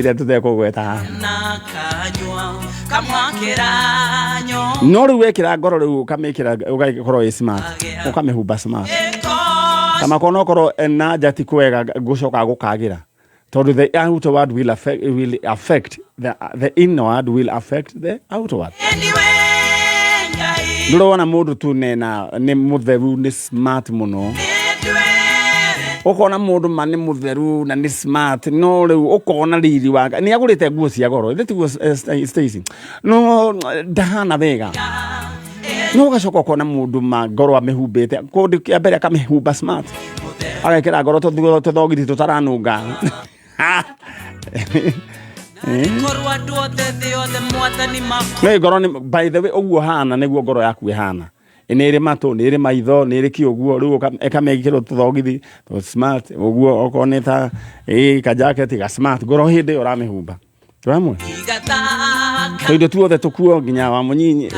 Iria tũtekũgweta haha. Na kanyua kamwakĩra nyo No rĩu wekĩra ngoro rĩu ũkamĩkĩra ũgakorwo ĩ smart, ũkamĩhumba smart. Kama kona okorwo na nja ti kwega gũcoka gũkagĩra, tondũ the outward will affect the inward will affect the outward. Anyway, Ngai Ndũrona mũndũ tu nena nĩ mũtheru, nĩ smart mũno. Nĩndwere. Ũkona mũndũ ma nĩ mũtheru na nĩ smart, no rĩu ũkona riri wake nĩ agũrĩte nguo cia goro, ithe tiguo Stacy, no ndahana wega. No ũgacoka ũkona mũndũ ma ngoro amĩhumbĩte kũndũ kĩa mbere, akamĩhumba smart, agekĩra ngoro tũthogithi tũtaranunga. Korwo andũ othe thĩ yothe mwathani mako No ngoro nĩ, by the way, ũguo hana nĩguo ngoro yaku ĩhana. Nĩ ĩrĩ matũ, nĩ ĩrĩ maitho, nĩ ĩrĩ kĩ ũguo. Rĩu ĩkamĩkĩrwo tũthogithi tũ smart ũguo, okorwo nĩ ta kajaketi ga smart, ngoro hĩndĩ ĩyo ũramĩhumba ramwe igathaka. Tũindo tuothe tũkuo nginya wa mũnyinyi,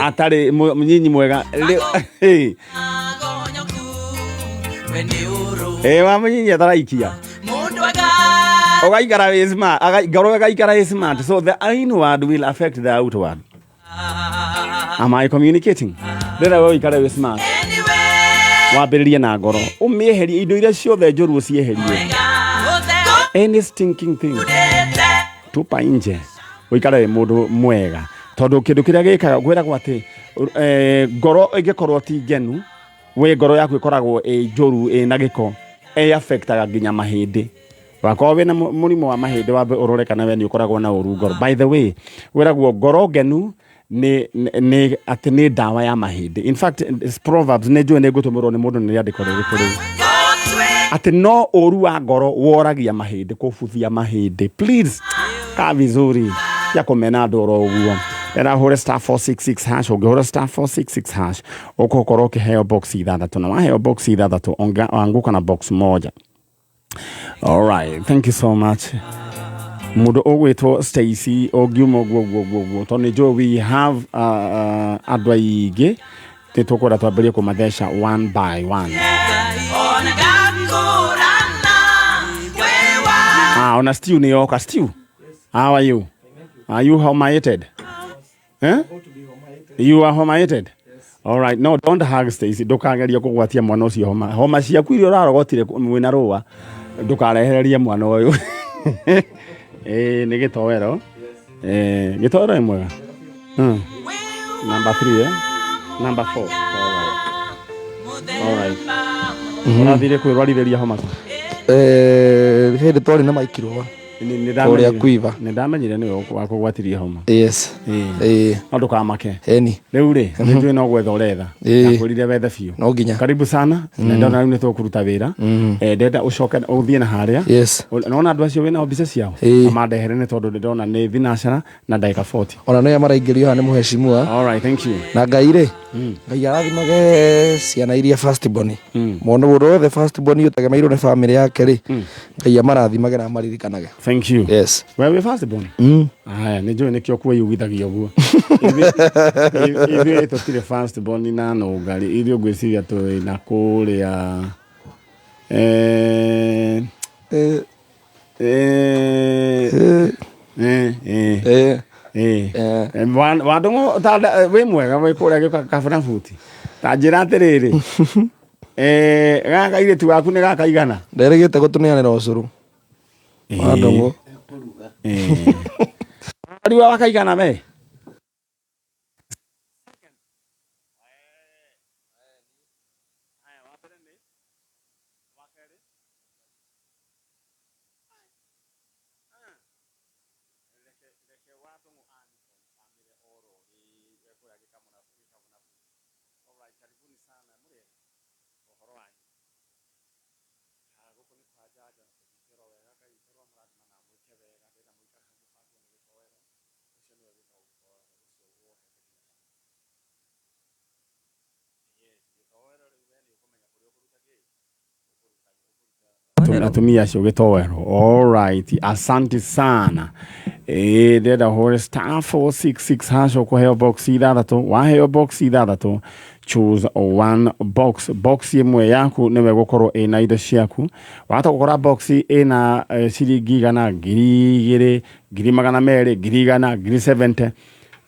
atarĩ mũnyinyi mwega. Agonyoku we nĩ ũrũ Wa mũnyinyi ataraikia mũndũ aga ũgaikara wĩ smart, ngoro ĩgaikara ĩ smart. So the inward will affect the outward. Am I communicating? Ndĩrenda we ũikare wĩ smart. Anyway, Wambĩrĩrie na ngoro, ũmĩeherie indo iria ciothe njũru, ũcieherie, any stinking thing tupa nje, ũikare wĩ mũndũ mwega, tondũ kĩndũ kĩrĩa gĩkaga kwĩragwo atĩ ngoro ĩngĩkorwo ti ngenu, wĩ ngoro yaku ĩkoragwo ĩ njũru, ĩ na gĩko, ĩ affectaga nginya mahĩndĩ. Wakorwo wĩna mũrimũ wa mahĩndĩ, wambe ũrore kana we nĩ ũkoragwo na ũru ngoro. By the way, wĩragwo ngoro ngenu nĩ atĩ nĩ ndawa ya mahĩndĩ. In fact, it's Proverbs, nĩ njũĩ nĩ ngũtũmĩrwo nĩ mũndũ nĩ rĩandĩko rĩrĩkũ rĩu, atĩ no ũru wa ngoro woragia mahĩndĩ, kũbuthia mahĩndĩ. Please, kaa vizuri ya kũmena andũ oro ũguo. Era hũre *466#. Ũngĩhũra *466# ũgũkorwo ũkĩheo box ithathatũ, na waheo box ithathatũ anguka na box moja. Alright, thank you so much. Mũndũ ũgwĩtwo Stacy, ũngiuma ũguo ũguo ũguo ũguo, tondũ nĩ njũĩ we have andũ aingĩ nĩ tũkwenda twambĩrĩrie kũmatheca one by one. Ona ngakũrana wĩ wa Ah, ona Stew nĩ yoka. Stew, how are you? Are you homated? Eh? You are homated? All right. No, don't hug Stacy. Ndũkagerie kũgwatia mwana ũcio homa. Homa ciaku iria ũrarogotire mwĩna rũa, ndũkarehererie mwana ũyũ. Ĩĩ, nĩ gĩtoero. Gĩtoero ĩ mwega. Number 3, eh? Number 4. All right. All right. Ũrathire kwĩrwarithĩria homa kũ? Hĩndĩ twarĩ na maikirũa Nĩ kũrĩa Quiver. Nĩ ndamenyire nĩwe wakũgwatirie homa. Yes. No ndũkamake. Eni. Rĩu rĩ, nĩ njũĩ no gwetha ũretha. Ndakwĩrire wethe biũ. No nginya. Karibu sana. Na ndona rĩu nĩ tũkũruta wĩra. Ndenda ũcoke ũthiĩ na harĩa. Nona andũ acio wĩnao mbica ciao? Na mandehere, nĩ tondũ ndĩrona nĩ thinacara na ndagĩka 40. Ona nĩo maraingĩrio haha nĩ mũheshimiwa. All right, thank you. Na Ngai rĩ, Ngai arathimage ciana iria first born. Mũndũ mũndũ wothe first born ũtegemeirwo nĩ family yake rĩ, Ngai amarathimage na amaririkanage. Thank you. Yes. We wĩ first born? Mm. Aya, nĩ njũĩ nĩkĩo kwĩyugithagia ũguo. Ithuĩ tũtirĩ first born na nũngari. Ithuĩ ngwĩciria twĩ na kũrĩa Wandũng'ũ wĩ mwega, wĩ kũrĩa gĩũka kabana buti. Ta njĩra atĩrĩrĩ, gaka kairĩtu gaku nĩ gaka igana? Nderĩgĩte gũtũneanĩra ũcũrũ. Wandũng'ũ. Riua wakaigana we? Atumia acio gĩtoero. Alright, asante sana. Ndĩrenda ũhũre *466#, ũkũheo box ithathatũ. Waheo box ithathatũ, Choose one box. Box ĩmwe yaku nĩwe gũkorwo ĩna indo ciaku. Wahota gũkora box ĩna ciringi 100, 2,000, 200,000, 100,000, 70,000.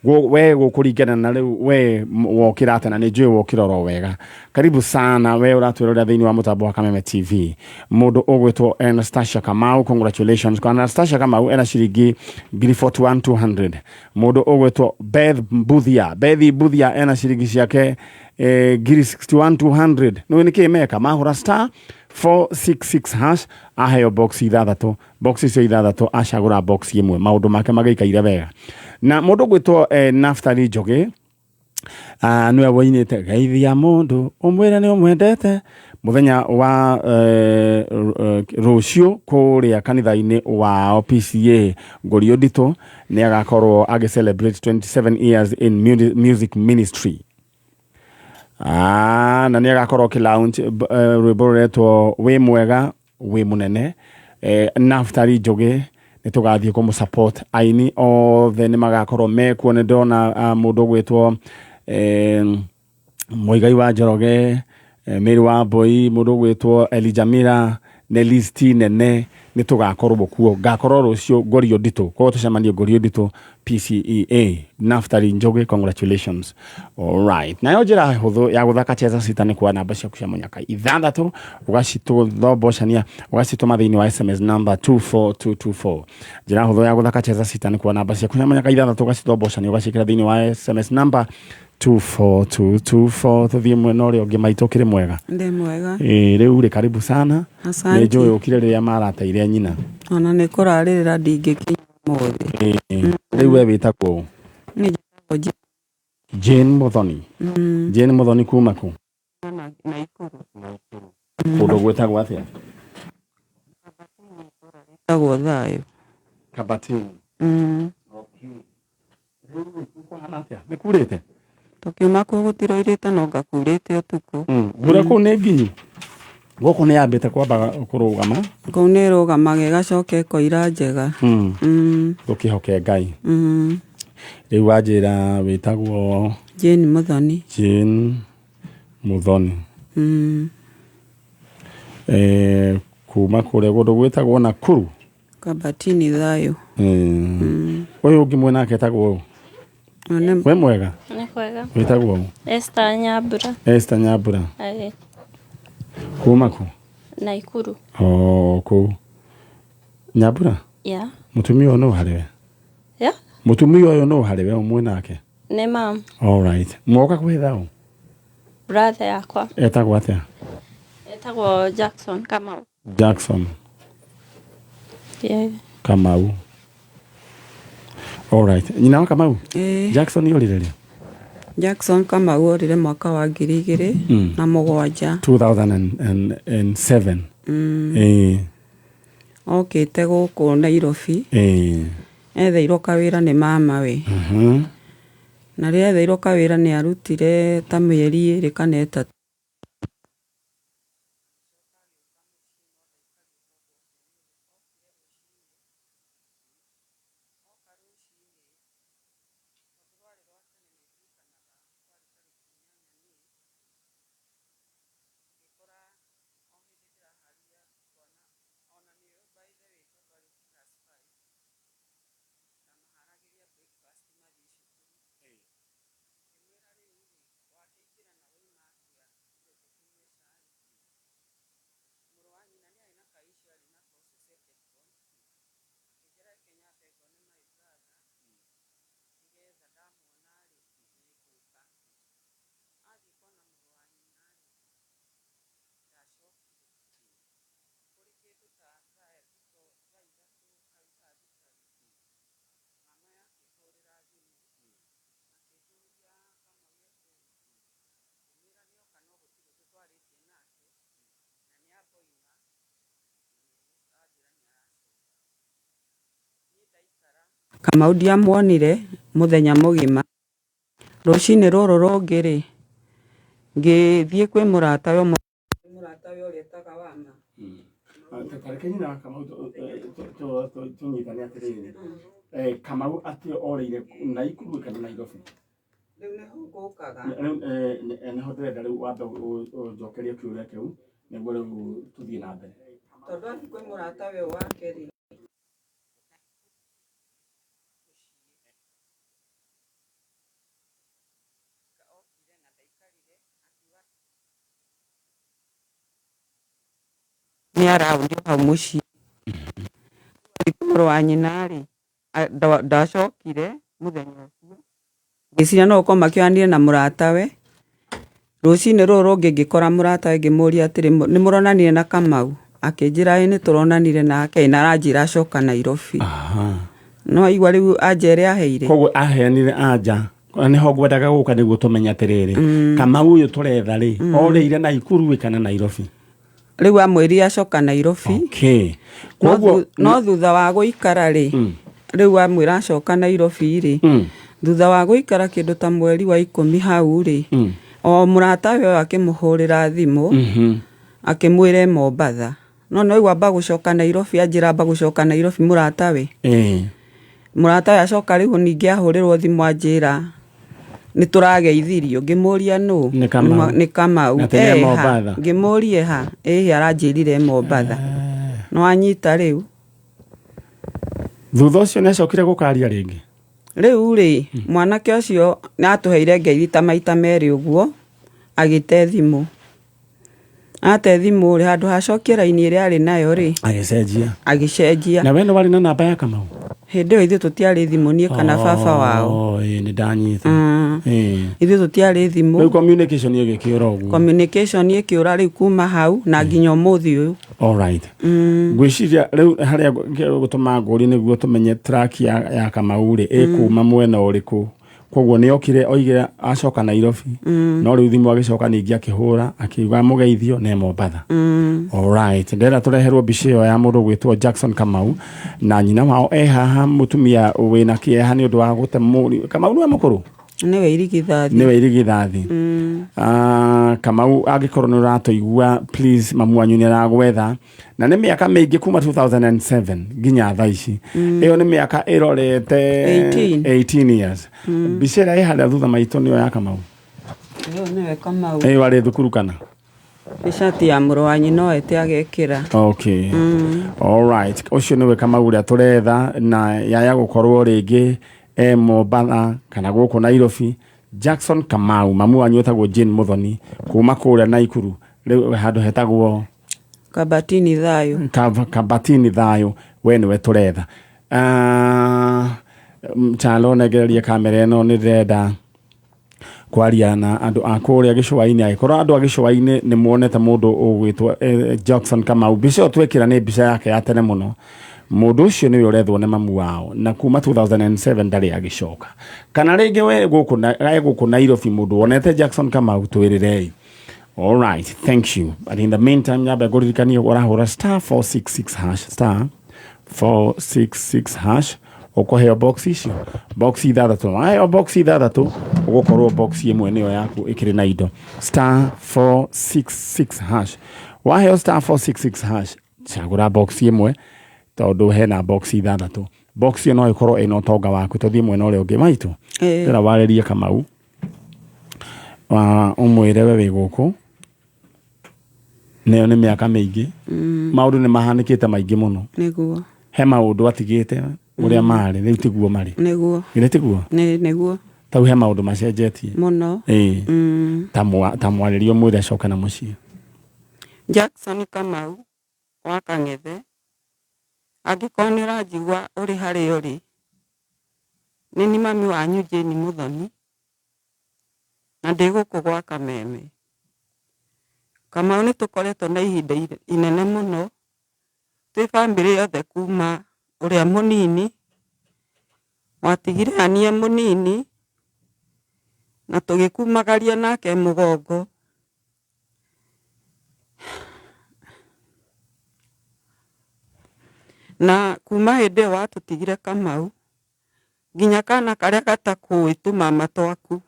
We gũkũringana na rĩu we wokĩra atĩa, na nĩ njũĩ wokĩra oro wega. Karibu sana we ũratwĩrorera thĩinĩ wa mũtambo wa Kameme TV. Mũndũ ũgwĩtwo Anastasia Kamau, congratulations. Kwa Anastasia Kamau ena ciringi 41,200. Mũndũ ũgwĩtwo Beth Mbuthia, Beth Mbuthia ena ciringi ciake 61,200. Nĩũĩ nĩkĩ meka? Mahũra star 466 hash, aheo box ithathatũ. Box icio ithathatũ acagũra box ĩmwe, maũndũ make magĩikaire wega. Na mũndũ ũgwĩtwo Naftali Njũgĩ, nĩwe woinĩte geithia mũndũ ũmwĩre nĩ ũmwendete mũthenya wa rũciũ kũrĩa kanitha-inĩ wao PCA Ngũriũ Nditũ, nĩ agakorwo agĩ celebrate 27 years in music ministry. Na nĩ agakorwo akĩ launch rwĩmbo rũretwo wĩ mwega wĩ mũnene. Naftali Njũgĩ nĩ tũgathiĩ kũmũ support, aini othe nĩ magakorwo mekuo. Nĩ ndĩrona mũndũ ũgwĩtwo Mũigai wa Njoroge, Mary wa Mbui, mũndũ ũgwĩtwo Elijah Mira, nĩ listi nene, nĩ tũgakorwo kuo. Ngakorwo rũciũ Ngorio Nditũ, koguo tũcemanie Ngorio Nditũ PCEA. Naftali Njũgĩ, congratulations. Alright, nayo njĩra hũthũ ya gũthaka Cheza Sita nĩ kuoya namba ciaku cia mũnyaka ithathatũ, ũgacithombocania, ũgacitũma thĩinĩ wa SMS number 24224. Njĩra hũthũ ya gũthaka Cheza Sita nĩ kuoya namba ciaku cia mũnyaka ithathatũ, ũgacithombocania, ũgaciĩkĩra thĩinĩ wa SMS number 24224. Tũthiĩ mwena ũrĩa ũngĩ. Maitũ, ũkĩrĩ mwega? Ndĩ mwega. Ĩĩ, rĩu rĩ, karibu sana. Asante. Nĩ njũĩ ũkire rĩrĩa marateire nyina. Ona nĩ kũrarĩrĩra ndingĩkinya ũmũthĩ. Ĩĩ. Rĩu we wĩtagwo ũ? Niĩ njĩtagwo Jane. Jane Muthoni. Jane Muthoni kuma kũ? Naikuru. Kũndũ gwĩtagwo atĩa? Ĩtagwo Thayũ. Kabatini. Kũhana atĩa? Nĩ kurĩte? Tũkiuma kuo gũtiroirĩte, no ngakurĩte ũtukũ. Mbura kũu nĩ nginyu? Gũkũ nĩ yambĩte kwamba kũrũgama. Kũu nĩ ĩrũgamaga ĩgacoka ĩkoira njega. Tũkĩhoke Ngai. Rĩu wanjĩra wĩtagwo? Jane Muthoni. Jane Muthoni. Kuma kũrĩa kũndũ gwĩtagwo Nakuru. Kabatini Thayũ. Ũyũ ũngĩ mwena ake etagwo ũ? One. We mwega? Nĩ kwega. Wĩtagwo ũ? Esther Nyambura. Esther Nyambura. Ĩĩ. Kuma kũ? Naikuru. O kũu Nyambura? Yeah. Mũtumia ũyũ nũ harĩ we? Yeah. Mũtumia ũyũ nũ harĩ we ũmwe nake? Nĩ mam. Alright, mwoka kwĩtha ũ? Brother yakwa. Etagwo atĩa? Etagwo Jackson Kamau. Jackson. Yeah. Kamau. Alright, nyina wa Kamau? Ĩĩ. Jackson orire rĩ? Jackson Kamau orire mwaka wa 2007. 2007. Ĩĩ. Okĩte gũkũ Nairobi. Etheirwo kawĩra nĩ mama we. Na rĩrĩa etheirwo kawĩra, nĩ arutire ta mĩeri 2 kana 3. Kamau ndiamuonire mũthenya mũgima. Rũcinĩ rũrũ rũngĩ rĩ, ngĩthiĩ kwĩ mũratawe ũmwe, mũratawe ũrĩa etaga Wama. Tareke nyina wa Kamau tũnyitane atĩrĩrĩ. Kamau atĩ orĩire Naikuru kana Nairobi? Rĩu nĩho ngũkaga. Rĩu nĩho ndĩrenda rĩu wambe ũnjokerie kĩũria kĩu nĩguo rĩu tũthiĩ na mbere. Tondũ athiĩ kwĩ mũratawe wake rĩ. Nĩ araũndi hau mũciĩ. Mũrũ wa nyina rĩ, ndacokire mũthenya ũcio. Ngĩciria no gũkorwo makĩoyanire na mũratawe. Rũcinĩ rũrũ rũngĩ ngĩkora mũratawe ngĩmũria atĩrĩ, nĩ mũronanire na Kamau? Akĩnjĩra ĩĩ nĩ tũronanire nake na aranjĩra acoka Nairobi. No aigua rĩu anja ĩrĩa aheire. Koguo aheanire anja nĩho ngwendaga gũka nĩguo tũmenye atĩrĩrĩ, Kamau ũyũ tũretha rĩ, orĩire Naikuru kana Nairobi? Rĩu amwĩrire acoka Nairobi. Okay. Koguo no thutha wa gũikara rĩ, rĩu amwĩra acoka Nairobi rĩ, thutha wa gũikara kĩndũ ta mweri wa 10 hau rĩ, o mũratawe ũyũ akĩmũhũrĩra thimũ, akĩmwĩra e Mombatha. No no amba gũcoka Nairobi, anjĩra amba gũcoka Nairobi mũratawe. Mũratawe acoka rĩu ningĩ ahũrĩrwo thimũ anjĩra nĩ tũrageithirio, ngĩmũria nũ? Nĩ Kamau. Nĩ Kamau. Na tene Eha. Mombatha. Ngĩmũria ha? Ĩhĩ aranjĩrire e Mombatha. No anyita rĩu. Thutha ũcio nĩ acokire gũkaria rĩngĩ. Rĩu rĩ, mwanake ũcio nĩ atũheire ngeithi ta maita merĩ ũguo, agĩte thimũ. Ate thimũ rĩ, handũ hacokie raini ĩrĩa arĩ nayo rĩ, Agĩcenjia. Agĩcenjia. Na we nĩ warĩ na namba ya Kamau? Hĩndĩ ĩyo ithuĩ tũtiarĩ thimũ, niĩ kana baba wao. Ĩĩ nĩ ndanyita. Ithuĩ tũtiarĩ thimũ. Rĩu communication ĩgĩkĩũra ũguo. Communication ĩkĩũra rĩu kuma hau na nginya ũmũthĩ ũyũ. All right. Ngwĩciria rĩu harĩa gũtũma ngũri nĩguo tũmenye track ya Kamau rĩ ĩkuma mwena ũrĩkũ. Koguo nĩ okire oigire acoka Nairobi. No rĩu thimũ agĩcoka ningĩ akĩhũra akiuga mũgeithio nĩ Mombatha. All right. Ndĩrenda tũreherwo mbica ĩyo ya mũndũ gwĩtwo Jackson Kamau na nyina wao e haha mũtumia wĩna kĩeha nĩ ũndũ wa gũte mũriũ. Kamau nĩwe mũkũrũ? Nĩwe irigithathi. Nĩwe irigithathi. Kamau angĩkorwo nĩ ũratũigua please mamu wanyu nĩ aragwetha na nĩ mĩaka mĩingĩ kuma 2007 nginya thaa ici. Ĩyo nĩ mĩaka ĩrorete 18. 18 years. Mbica ĩrĩa ĩ harĩa thutha maitũ nĩyo ya Kamau. Ĩyo nĩwe Kamau. Ĩyo arĩ thukuru kana? Nĩ cati ya mũrũ wa nyina oete agekĩra. Okay. All right. Ũcio nĩwe Kamau ũrĩa tũretha na yaya gũkorwo rĩngĩ e Mombatha kana gũkũ Nairobi. Jackson Kamau, mamu wanyu etagwo Jane Muthoni kuma kũrĩa Naikuru, rĩu handũ hetagwo Kabatini Thayũ. Kabatini Thayũ, we nĩwe tũretha. Chalo nengererie kamera ĩno, nĩ ndĩrenda kwaria na andũ a kũrĩa gĩcũa-inĩ. Angĩkorwo andũ a gĩcũa-inĩ nĩ muonete mũndũ ũgwĩtwo Jackson Kamau, mbica ĩyo twekĩra nĩ mbica yake ya tene mũno. Mũndũ ũcio nĩwe ũrethwo nĩ mamu wao na kuma 2007 ndarĩ agĩcoka. Kana rĩngĩ we gũkũ Nairobi mũndũ wonete Jackson Kamau, twĩrĩrei. All right, thank you. But in the meantime, nyambe ngũririkanie ũrahũra star 466 hash, star 466 hash, ũkũheo box icio, box ithathatũ. Waheo box ithathatũ, ũgũkorwo box ĩmwe nĩyo yaku ĩkĩrĩ na indo. Star 466 hash. Waheo star 466 hash, cagũra box ĩmwe tondũ hena box ithathatũ. Box ĩyo no ĩkorwo ĩna ũtonga waku. Tũthiĩ mwena ũrĩa ũngĩ maitũ. Ndĩra warĩrie Kamau. Ũmwĩre we wĩ gũkũ. Nayo nĩ mĩaka mĩingĩ. Maũndũ nĩ mahanĩkĩte maingĩ mũno. Nĩguo. He maũndũ atigĩte ũrĩa marĩ, rĩu tiguo marĩ. Nĩguo. Githĩ tiguo? Nĩguo. Tau he maũndũ macenjetie. Mũno. Ta mwarĩrie ũmwĩre acoke na mũciĩ. Jackson Kamau wa Kang'ethe, angĩkorwo nĩ ũranjigua ũrĩ harĩa ũrĩ, nĩ niĩ mami wanyu Jane Muthoni, na ndĩ gũkũ gwa Kameme. Kamau nĩ tũkoretwo na ihinda inene mũno, twĩ bamĩrĩ yothe kuma ũrĩa mũnini, watigire anie mũnini, na tũgĩkumagaria nake mũgongo. Na kuma hĩndĩ ĩyo watũtigire Kamau, nginya kana karĩa gatakũĩ tũmama twaku,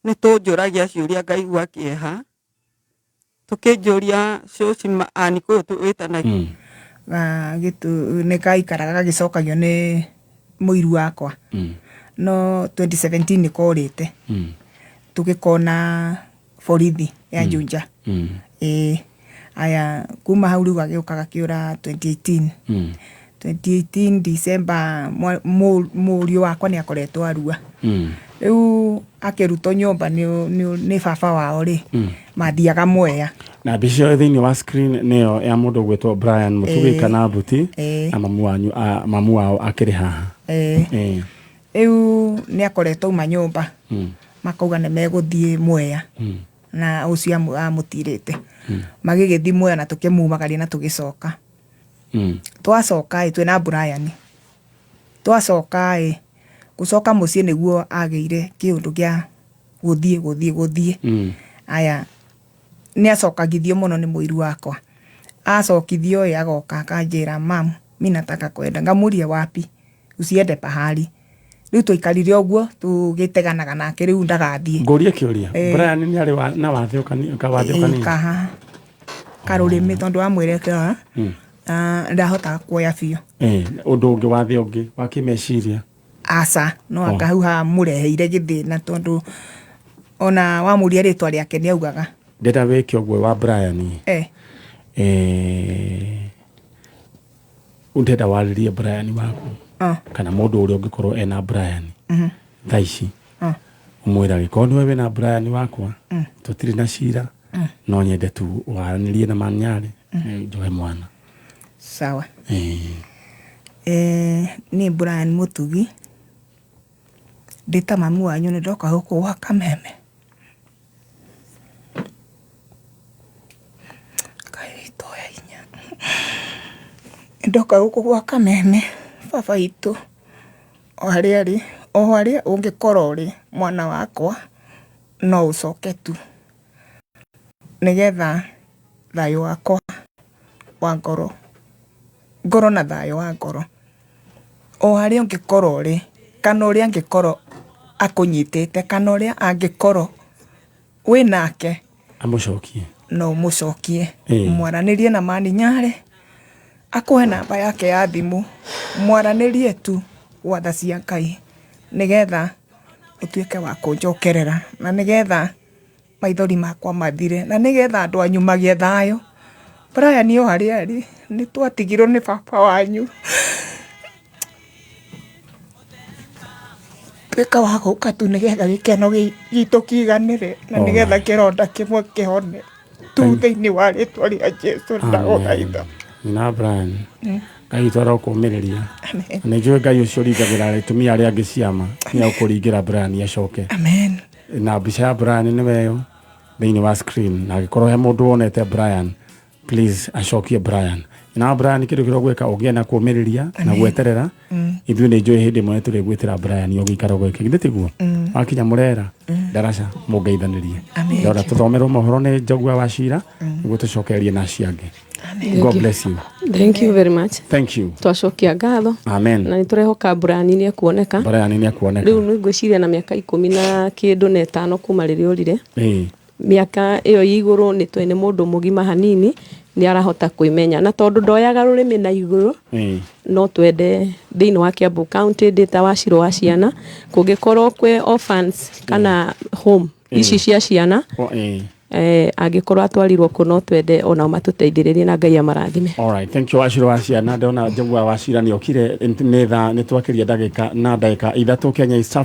nĩ tũnjũragia ciũria ngaigua kĩeha, tũkĩnjũria cũci ani kũyũ wĩtanagia. Nĩ gaikaraga gagĩcokagio nĩ mũiru wakwa. No 2017 nĩ korĩte. Tũgĩkona borithi ya Juja. Ĩĩ, aya kuma hau rĩu gagĩũka gakĩũra 2018. 2018 December mũriũ wakwa nĩ akoretwo arua. Rĩu akĩrutwo nyũmba nĩ baba wao rĩ, mathiaga Mwea. Na mbica ĩyo thĩinĩ wa screen nĩyo ya mũndũ ũgwĩtwo Brian Mũtugi kana Mbuti na mamu wanyu mamu wao akĩrĩ haha. Rĩu nĩ akoretwo auma nyũmba, makauga nĩ megũthiĩ Mwea na ũcio amũtirĩte. Magĩgĩthiĩ Mwea na tũkĩmumagaria na tũgĩcoka. Twacoka ĩ, twĩna Brian. Twacoka ĩ, gũcoka mũciĩ nĩguo agĩire kĩũndũ gĩa gũthiĩ gũthiĩ gũthiĩ. Aya, nĩ acokagithio mũno nĩ mũiru wakwa. Acokithio ĩ, agoka akanjĩra, "Mam, mi nataka kwenda." Ngamũria, "Wapi? Usiende pahali." Rĩu twaikarire ũguo tũgĩteganaga nake rĩu ndagathiĩ. Ngũrie kĩũria. Brian nĩ arĩ na wathe wathe kanini? Kaha karũrĩmĩ, tondũ wamwĩre ndahotaga kuoya biũ. Ũndũ ũngĩ, wathe ũngĩ wa kĩmeciria? Aca, no anga hau hamũreheire gĩthĩna, tondũ ona wamũria rĩtwa rĩake nĩ augaga. Ndĩrenda wĩke ũguo wa Brian. Ndĩrenda warĩrie Brian waku kana mũndũ ũrĩa ũngĩkorwo ena Brian thaa ici, ũmwĩra gĩkorwo nĩwe wĩna Brian wakwa, tũtirĩ na cira, no nyende tu waranĩrie na Manyarĩ njoe mwana. Sawa. Niĩ Brian Mũtugi ndĩ ta mami wanyu, nĩ ndoka gũkũ gwa Kameme. Ngai witũ oya hinya. Nĩ ndoka gũkũ gwa Kameme, baba witũ o harĩa arĩ, o harĩa ũngĩkorwo ũrĩ, mwana wakwa, no ũcoke tu nĩgetha thayũ wakwa wa ngoro ngorwo na thayũ wa ngoro. O harĩa ũngĩkorwo ũrĩ, kana ũrĩa angĩkorwo akũnyitĩte, kana ũrĩa angĩkorwo wĩ nake, amũcokie, no ũmũcokie. Mwaranĩrie na Mani Nyarĩ, akũhe namba yake ya thimũ, mwaranĩrie tu gwatha cia Ngai, nĩgetha ũtuĩke wa kũnjokerera, na nĩgetha maithori makwa mathire, na nĩgetha andũ anyu magĩe thayũ. Brian o harĩa arĩ, nĩ twatigirwo nĩ baba wanyu. Tuĩka wa gũka tu nĩgetha gĩkeno gitũ kĩiganĩre, na nĩgetha kĩronda kĩmwe kĩhone tu, thĩinĩ wa rĩtwa rĩa Jesu ndagũthaitha. Nyina Brian, Ngai witũ arokũmĩrĩria. Amen. Na nĩ njũĩ Ngai ũcio ũringagĩra atumia arĩa angĩ ciama nĩ agũkũringĩra Brian acoke. Amen. Na mbica ya Brian nĩwe ĩyo thĩinĩ wa screen, na angĩkorwo he mũndũ wonete Brian, please acokie Brian. Na Brian, kĩndũ kĩrĩa ũgwĩka ũngĩenda kũmĩrĩria na gweterera ithuĩ, nĩ njũĩ hĩndĩ ĩmwe tũrĩgwĩtĩra Brian ũgĩikara gwĩke githĩ tiguo wakinya mũrera ndaraca mũngeithanĩrie. Amen. Ndona tũthomerwo mohoro nĩ Njogua wa Cira nĩguo tũcokererie na acio angĩ. God bless you. Thank you very much. Thank you. Twacokia ngatho. Amen. Na nĩ tũrehoka Brian nĩ ekuoneka. Brian nĩ ekuoneka. Rĩu nĩ ngwĩciria na mĩaka 15 kuma rĩrĩa ũrire, mĩaka ĩyo ĩ igũrũ, nĩ tũĩ nĩ mũndũ mũgima hanini, nĩ arahota kwĩmenya, na tondũ ndoyaga rũrĩmĩ na igũrũ, no twende thĩinĩ wa Kiambu County, ndĩ ta wacirũ wa ciana, kũngĩkorwo kwĩ orphans kana home ici cia ciana, angĩkorwo atwarirwo kũ, no twende onao matũteithĩrĩrie, na Ngai amarathime. Alright, thank you Wacira wa ciana. Ndona Njogua wa Cira nĩ okire. Nĩ thaa nĩ twakĩria ndagĩka na ndagĩka 3 Kenya, East Africa.